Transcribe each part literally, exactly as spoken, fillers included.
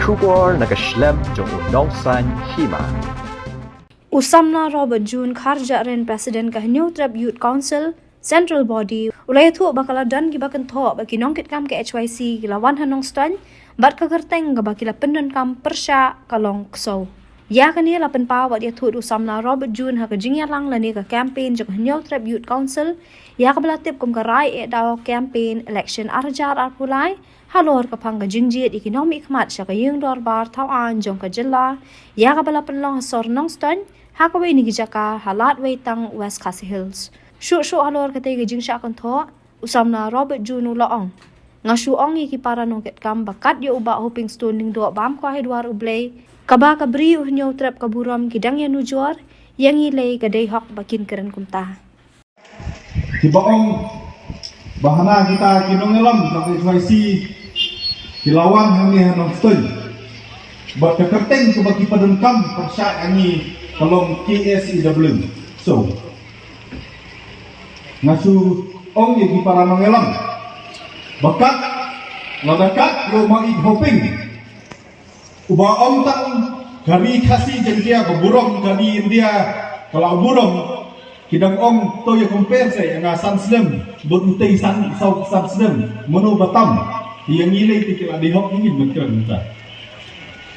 Khubor na ka shlem jong u nongsan hima. U Samla Robert June Kharjahrin, President ka Hynñiewtrep Youth Council, Central Body, u la ïathuh ba ka la don kiba kynthoh ba ki nongkitkam ka H Y C ki la wan ha Nongstoiñ bad ka kyrteng kaba ki la pyndonkam pyrshah ka long ksew. Ïa kane la pynpaw bad ïathuh u Samla Robert June ha ka jingïalang lane ka campaign jong ka Hynñiewtrep Youth Council, ïa kaba la tip kum ka Rai Eh Daw Campaign Election ar hajar arphew lai, halor ka phang ka jingjied ïa ki nongmihkhmat sha ka ïing dorbar thaw aiñ jong ka jylla, ïa kaba la pynlong ha sor Nongstoiñ, ha kawei na ki jaka ha Ladweitang, West Khasi Hills. Shuh shuh halor katei ka jingshah kynthoh, u Samla Robert June u la ong: Nga shu ong ïa ki para nongkitkam ba kat ïa u Bah Hoping Stone Lyngdoh bam kwah hi dwar U Blei, kaba ka bri u Hynñiewtrep ka burom ki dang ïanujor, ïa ngi lei ka dei hok ba kin kren kumta. Kiba ong ba hana kita ki nongïalam ka H Y C ki la wan hangne ha Nongstoiñ bad ka kyrteng kaba ki pyndonkam pyrshah ïa ngi ka long K S E W. So, nga shu ong ïa ki para nongïalam ba kat, lada kat ïa u Bah Hoping, uba ong tang ka ri Khasi Jaiñtia ka burom ka ri India ka la burom, ki dang ong to ïa compare sa ïa nga san snem bad utei san, saw san snem, mano ba tam? Ïa ngi lei te ki la dei hok ngi ban kren mynta.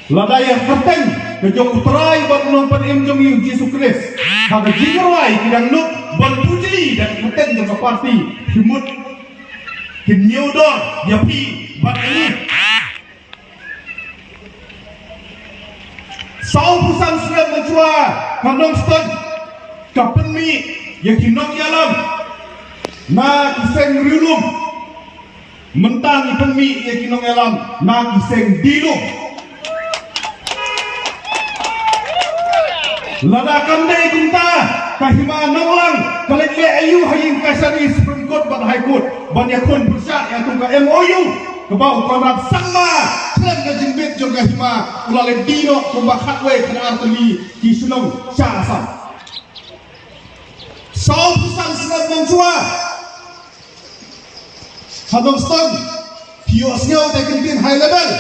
Lada ïa kyrteng ka jong U Trai bad U Nongpynim jong ngi U Jisu Khrist ha ka jingrwai ki dang nud ban pujli da ka kyrteng jong ka party, ki mut kin ñiew dor ïa phi bad ïa ngi. Sawphew san snem mynshuwa ka Nongstoiñ ka pynmih ïa ki nongïalam na ki seng riewlum. Mynta ngi pynmih ïa ki nongïalam na ki seng dihlum. Lada kam dei kumta, ka hima Nonglang ka leit leh aïu ha ïing kashari Supreme Court bad High Court ban ïakhun pyrshah ïa ka M O U kaba u Conrad Sangma khlem ka jingbit jong ka hima u la leit die noh kumba khatwei khatar tylli ki shnong sha Assam. Sawphew san snem mynshuwa ha Nongstoiñ phi ïohsngew te kin tin high level.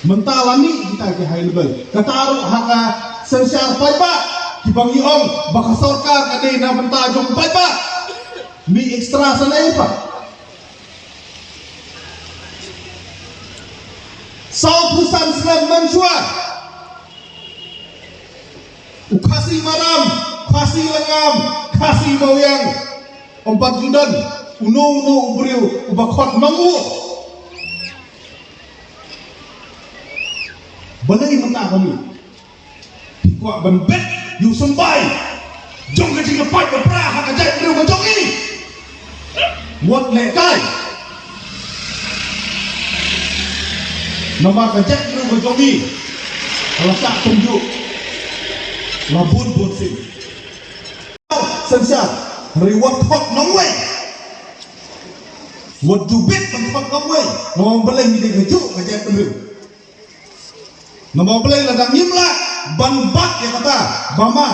Mynta la mih kita ki high level. Kata ruh ha ka synshar paidbah kiba ngi ong ba ka sorkar ka dei na bynta jong paidbah. Mih extra sa ei pat. Sawphew san snem mynshuwa u Khasi Maram, Khasi Lyngngam, Khasi Mawiang, ym pat ju don uno uno u briew uba khot nongwuh. Balei mynta ka mih? Phi kwah ban bet ïa u symbai jong ka jingïapait ïapra ha ka jaitbynriew ka jong ngi? Wat lehkai. Namar ka jaitbynriew ka jong ngi ka la shah kumjuh, la bun bun sien. Synshar, hynrei wat khot nongwei. Wat ju bit ban khot nongwei. Namar balei ngi dei kajuh ka jaitbynriew. Namar balei lada ngim lah ban bat ïa kata, ba ma,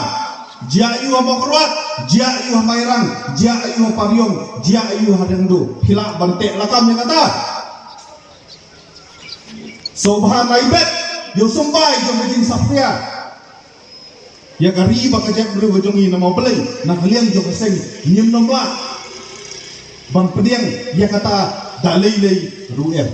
jia aïu ha Mawkyrwat, jia aïu ha Mairang, jia aïu ha Pariong, jia aïu ha Riangdo, phi lah ban teh lakam ïa kata. Sngewbha nai bet ïa u symbai jong ka jingsaphria ïa ka ri bad ka jaitbynriew ka jong ngi, namar balei na ka liang jong ka seng ngim nym lah ban pdiang ïa kata da lei lei ruh em.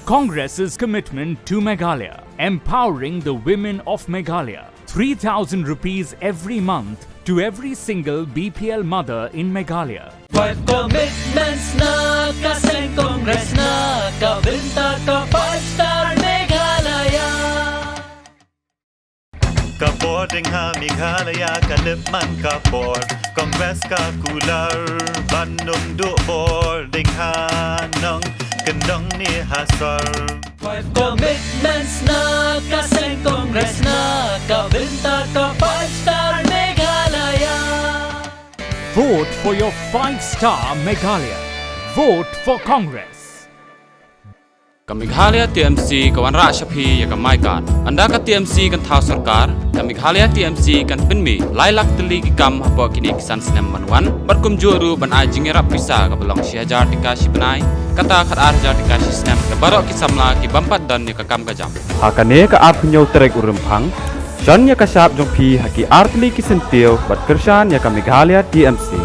Congress's commitment to Meghalaya, empowering the women of Meghalaya. Three thousand rupees every month to every single B P L mother in Meghalaya. Five commitments na ka seng Congress na ka bynta ka five star Meghalaya. Ka bor ding ha Meghalaya ka lip man ka bor, Congress ka kular ban ym duh bor ding ha nongkyndong ne ha sor. Five commitments na ka seng Congress na ka bynta ka five star Meghalaya. Vote for your five star Meghalaya. Vote for Congress. Ka Meghalaya T M C ka wanrah sha phi ïa ka My Card. Ynda ka T M C kan thaw sorkar, ka Meghalaya T M C kan pynmih lai lak tylli ki kam hapoh kine ki san snem ban wan, bad kumjuh ruh ban ai jingïarap pisa kaba long shi hajar tyngka shi bnai, kata khatar hajar tyngka shi snem da baroh ki samla ki bym pat don ïa ka kam ka jam. Ha kane ka arphew hynñiew tarik u Rymphang, shon ïa ka shap jong phi ha ki artylli ki syntiew bad kyrshan ïa ka Meghalaya T M C.